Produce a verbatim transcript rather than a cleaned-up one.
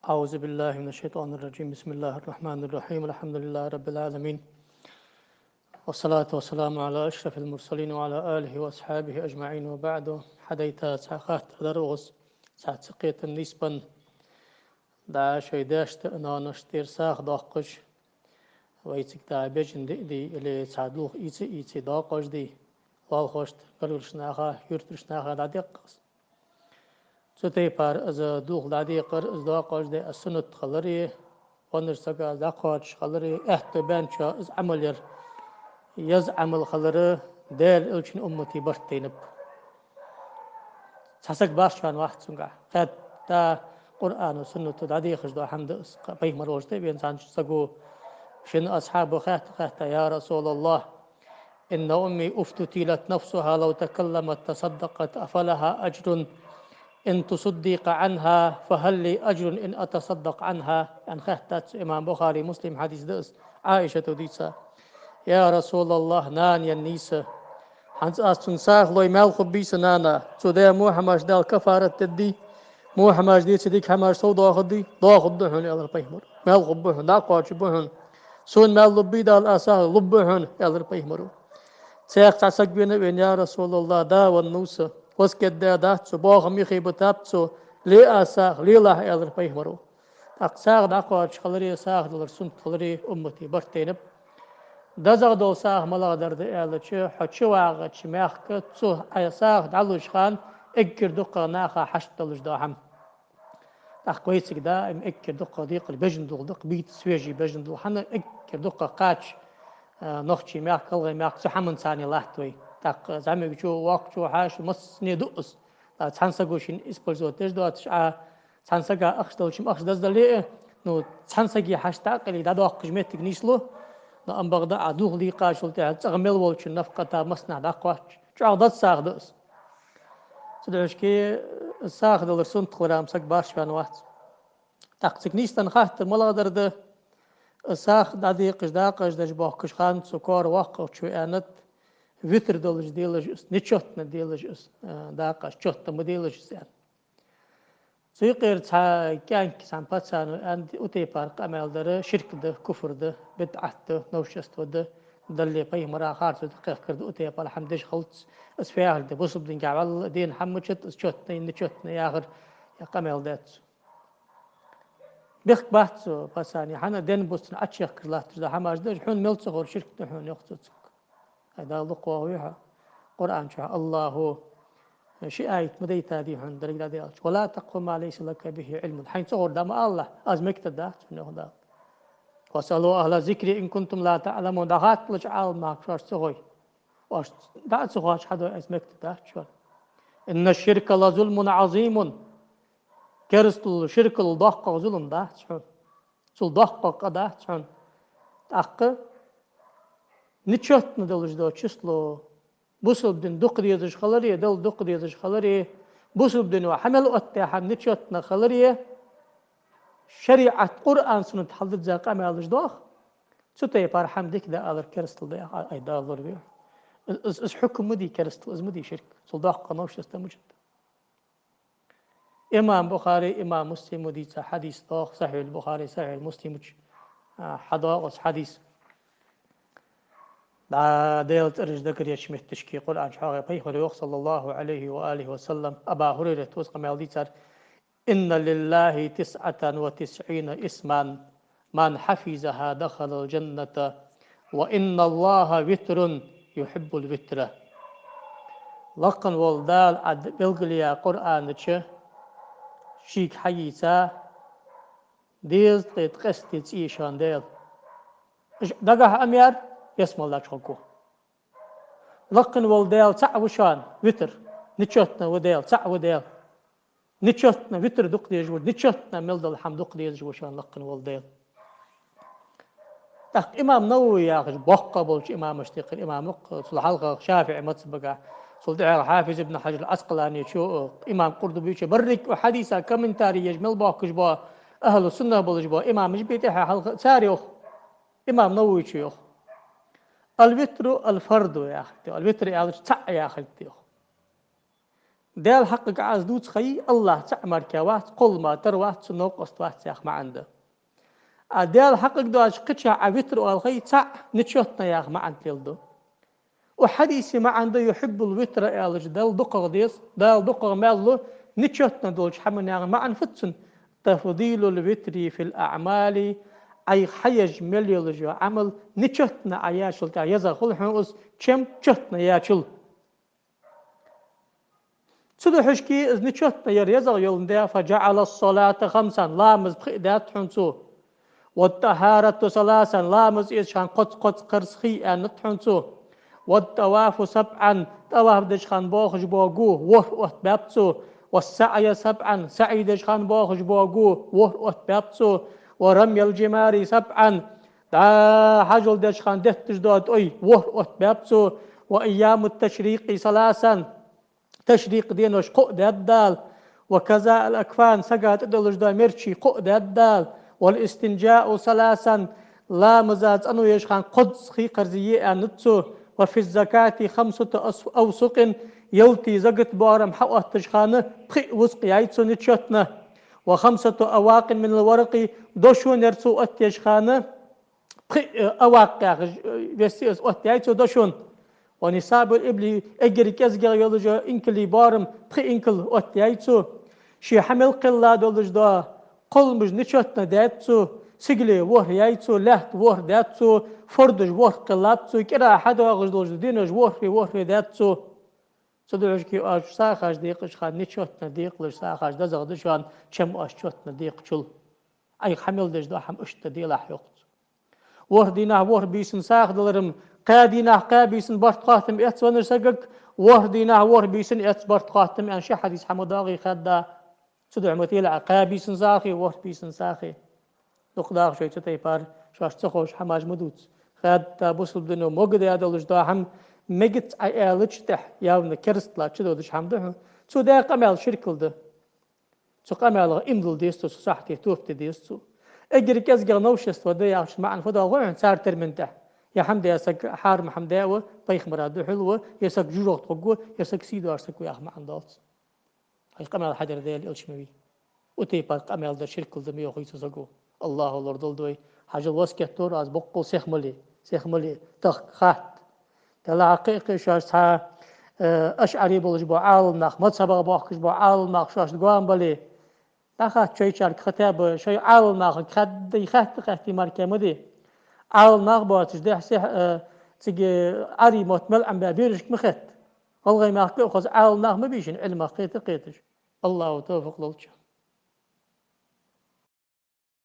أعوذ بالله من الشيطان الرجيم. بسم الله الرحمن الرحيم. الحمد لله رب العالمين. والصلاة والسلام على أشرف المرسلين وعلى آله وأصحابه أجمعين وبعد. Хьадайта цхьа хаттар дар укхаза, цхьа ца кхетам нийсбенна. ДӀа шоай даьшта а, ноаношта тӀера сагӀа доаккхаш, вай цига дӀа бежан диъ дий, или цхьа дулх ийца а ийца доаккхаш дий, лоалахошта, гаргарча наха, юртарча наха дӀадеккха из. Цу тайпара из дулх дӀадекхар, из доаккхаш де а суннат хилари, веннача сага из дӀакхоачаш хилари, аьттув баьнначоа из Ӏамал яр еза Ӏамал хилари Даьла Элчан уммата барт тайнаб. Цхьа саг башхана вац цунгахь. Хаьтта Къуръано, суннато дӀадехаш дола хӀама да из. Пайхамар волча тӀа а вена цхьан саго шин асхьабо хаьтта, хаьтта: «يا رسول الله، إن أمي افتتلت نفسها، لو تكلمت تصدقت أفلها أجر؟ إن تصدق عنها فهل لي أجر إن أتصدق عنها؟» аьнна хаьттад цо. Имам Бухари, Муслим хьадис да из, Ӏаишата дийца. «Я РасулаллахӀ, нана енна нийса, хӀанз аз цунна сагӀа лой, маьл хургбий са, нана? Цу даь во хӀамаш Дала кафарат дергдий? Во хӀамаш дий, цу дика хӀамаш сов доахаргдий?» «Доахаргда хьона, — аьлар пайхамаро. — Маьл хургба хьона, дӀакхоачаргба хьона. Сона маьл лургбий Дала, аз сагӀа лургба хьона», — аьлар пайхамаро. Цхьаькха цхьа саг вена а вена: «Я РасулаллахӀ, да венна ва са, васкет даь дац со, боахам юхебитаб со, ле аз сагӀа, лелахь», — аьлар пайхамаро. ТӀаккха сагӀа дӀакхоачаш хилари, сагӀа далар суннат хилари уммата барт тайнаб. ДезагӀа дола сагӀа малагӀа дар да аьлча, хьо чувагӀача мехка цу Ӏа сагӀа дӀалуш хана эггара дукхагӀа наха хьашт долаш дола хӀама. ТӀаккха вайцига даим эггара дукхагӀа декъал бежан дулх да-кх, бийца свежий бежан дулх. ХӀана эггара дукхагӀа кхача, а, нохчий мехка, гӀалгӀай мехка цу хӀаманца латт вай. ТӀаккха зӀамигачо, воккхачо, хьаьшо, массане дуъ из. ТӀаккха цхьан саго шийна использовать деш доацаш, Ӏа цхьан сага ахча делча-м ахча деза дале а, ну, цхьан сага хьашт дӀакъилий дӀадоаккхаш моттиг нийслу, но ам бакъда Ӏа дулх дийкъачул тӀехьагӀа цӀагӀа мел волчун нафакъата массанахьа дӀакхоачаш, чӀоагӀа деза сагӀа да из. Цудухьа шке сагӀа далар суннат хилара-м саг башха ваьнна вац. ТӀаккха цига нийсденна хаттар малагӀа дар да: сагӀа дӀадекъаш, дакъа деш боахкаш хана цу коа воккхагӀчо аьннад, витр долаш делаш из, нечётно делаш из, а, дакъа, чётно ма делаш из, аьнна. Цу юкъера цхьа кӀаьнк, цхьан пацано аьннад, укх тайпара къамаьл дар ширк да, куфр да, бидӀат да, новшество да, Даллеи пайхамареи харцо да, кхехкар да, укх тайпара хӀама деш хилац, из фу яхилга да, бусалба дингахьа валлал а дена хӀама мичад из, чётно а, нечётно а яхар, е къамаьл дац. Бехк бац цу пацана, хӀана, ден бус цунна Ӏочуехкаш латташ да хӀамаш да уж, хьона мел ца ховр ширк да хьона, йоах цо цига. Ай, Дала дукха воахавий хьо. Къуръан чу АллахӀа ши аят ма дайтадий хьона, деррига дӀадаьлча: «ولا تقف ما ليس لك به علم». Хьайна ца ховр дӀа ма алалахь, из мегаш дац хьона, йоах Дала. «واسألوا أهل الذكر إن كنتم لا تعلمون». ДӀахатталаш Ӏаламнаха, шоашта ца хой. Оаш дӀа а ца хоатташ хьадой, из мегаш дац шоана. «إن الشرك لظلم عظيم». Керастал, ширкал доккхагӀа зулам дац хьона. Цул доккхагӀа къа дац хьона. ТӀаккха нечётно долаш дола число, бусалба дин дукха дезаш хилари, Далла дукха дезаш хилари, бусалба дино хьа мел оттадаь хӀама нечётно хилари, шариӀат, Къуръан, суннат хьалдизза къамаьлаш доах. Цу тайпара хӀама дика да алар керастал да, ай, Дала лораве. Из, из, из хьукам ма дий керастал, из ма дий ширк. Цул доккха новшество мичад. Имам Бухари, имам Муслима дийца хьадис доагӀа, Сахьихь Бухари, Сахьихь Муслима чу, а, хьадоагӀа из хьадис. ДӀа Даьла цӀераш дагареча метташка Къуръан чу хьоахаве, пайхамаро йоах, صلى الله عليه وآله وسلم, Абу Хурайрата ва из къамаьл дийцар: «إن لله تسعة وتسعين اسما». «من حفظها دخل الجنة، وإن الله وتر يحب الوتر». Лакха вола Дала Ӏа белгалъяь Къуръана чу шийга хьайийца дезткъеи ткъеста цӀи я шоана Даьла. Уж дагахьа ма яр, ялсмале чу хургва. Лакха вола Даьла цаӀ ва шоана, витр, нечётно ва Даьла, цаӀ ва Даьла. Нечётно витр дукха дезаш ва, нечётно мел дола хӀама дукха дезаш ва шоана лакха вола Даьла. ТӀаккха имам Навави яхаш боккха болча имамашта юкъера имам ва-кх, цул хьалха ШафиӀий мазхӀабагахь, цул тӀехьагӀа Хьафиз ибн Хьаджар Ӏаскъаланечо, имам Къуртубечо, берригаш укх хьадиса комментарий еш мел бохкаш бола, ахӀлу суннах болаш бола имамаш бий тӀехьа хьалха, цар йоах, имам Нававечо йоах: «الوتر الفرد» яхилга да, ал-витр аьлча цаӀ яхилга да, йоах. Даьла хьакъага Ӏа из дувца ха йий, АллахӀ цаӀ мара вац, кхоллама тара вац, цун новкъост вац яха маӀан да. А Даьла хьакъага доацаш кхычахьа Ӏа витр оал ха йий, цаӀ нечётно яха маӀан тӀа леладу. Укх хьадиса маӀан да: «يحب الوتر», аьлча, Далла дукхагӀа деза, Дала дукхагӀа маьл лу нечётно долча хӀаман яха маӀан фуд цун? «تفضيل الوتر في الأعمال», Ӏайха хьаеш мел йола Ӏамал нечётно Ӏа яьчул тӀехьа езагӀа хул хьона из, чем чётно яьчул. Цудухьа шки из нечётно яр езагӀа йоландаь, «فجعل الصلاة خمسا», ламаз пхиъ даьд хьона цо. «والطهارة ثلاثا», ламаз эцаш хана кхозза-кхозза кхерза хий аьннад хьона цо. «والطواف سبعا», тӀаваф деш хана боахаш бола го ворхӀ оттабаьб цо. «والسعي سبعا», саӀй деш хана боахаш бола го ворхӀ оттабаьб цо. «ورمي الجمار سبعا», дӀа хьажол деш хана детташ дола тӀой ворхӀ оттабаьб цо. «وأيام التشريق ثلاثا», ташрикъ денош кхоъ даьд Дала. «وكذا الأكفان», сага тӀадолаш дола мерчий кхоъ даьд Дала. «والاستنجاء ثلاثا», ламаза цӀено еш хана кхозза хий кхерзае аьннад цо. «وفي الزكاة خمسة أوس-، أوسق», ялата закат боарам хьаотташ хана пхиъ вускъ яьй цо нечётно. «وخمسة أواق من الورق», дошонера цо оттаеш хана пхиъ, э, авакъ яхаш, э, веси из оттаяьй цо дошон. «ونصاب الإبل», эггара кӀезигагӀа йолаш йола инкалий боарам пхи инкал оттаяьй цо. Ше хьа мел кхелла долаш дола кхолламаш нечётно даьд цо, сигале ворхӀ яьй цо, лаьтта ворхӀ даьд цо, фардаш ворхӀ кхеллаб цо, кӀира хьадоагӀаш долаш дола денош ворхӀе-ворхӀе даьд цо. Цудухьа шки оаш сагӀаш декъаш хана нечётно декъалуш сагӀаш дезагӀа да шоана, чем оаш чётно декъачул. Ӏайха хьа мел деш дола хӀама иштта делахь, йоах цо. ВорхӀ дийнахьа ворхӀ бийсан сагӀа далар-м, кхаь дийнахьа кхаь бийсан барт-хоаттам эц веннача сагага, ворхӀ дийнахьа ворхӀ бийсан эц барт-хоаттам, аьнна, ши хьадис хьа ма доагӀий хаьдда. Цудухьа ма тела Ӏа кхаь бийсан сагӀа, ворхӀ бийсан сагӀа. Дукха даха шоай цу тайпара шоашта ца ховш хӀамаш ма дувца. Хаьдда, бусалба дино могадаь долаш дола хӀама мегац Ӏа аьлча тӀехьа, явно керастал чудодаш хӀама да хьона. Цо даь къамаьл ширкал да. Цу къамаьлах иман дилла деза цо, цу сахьте тоба де деза цо. Эггара кӀезигагӀа новшество да яхачун маӀан фу доагӀа хьона цар термина тӀа? Е хӀама даь саг хьарам хӀама даь ва, пайхамара духьал ва, е саг жожагӀате хургва, е саг сий доацаш саг ва яха маӀан долаш. Хьай къамаьл хьадар Даьла элча ма вий. Цу тайпара къамаьл дар ширкал да ма йоахий цу саго. АллахӀа лорадолда вай. Хьажал, васкет дора аз боккъал сехмале, сехмале, тахка, хатта. Делахь кхы а, кхы а шоаш цхьа, э, ашӀари болаш бола Ӏаламнах, мазхӀабах бохкаш бола Ӏаламнах шоашта гоама бале, дӀахатта шоайчарга, хатаба шоай Ӏаламнахага хатта, хатта, хатта мара ма де. Ӏаламнах боацаш дехьа-сехьа, э, цига Ӏарбий мотт мел Ӏомабаь берашка ма хетта. ГӀалгӀай мехка а хоза Ӏаламнах ма бий шун, Ӏилмах кхета а кхеташ. АллахӀа товфикъ лолда шоана.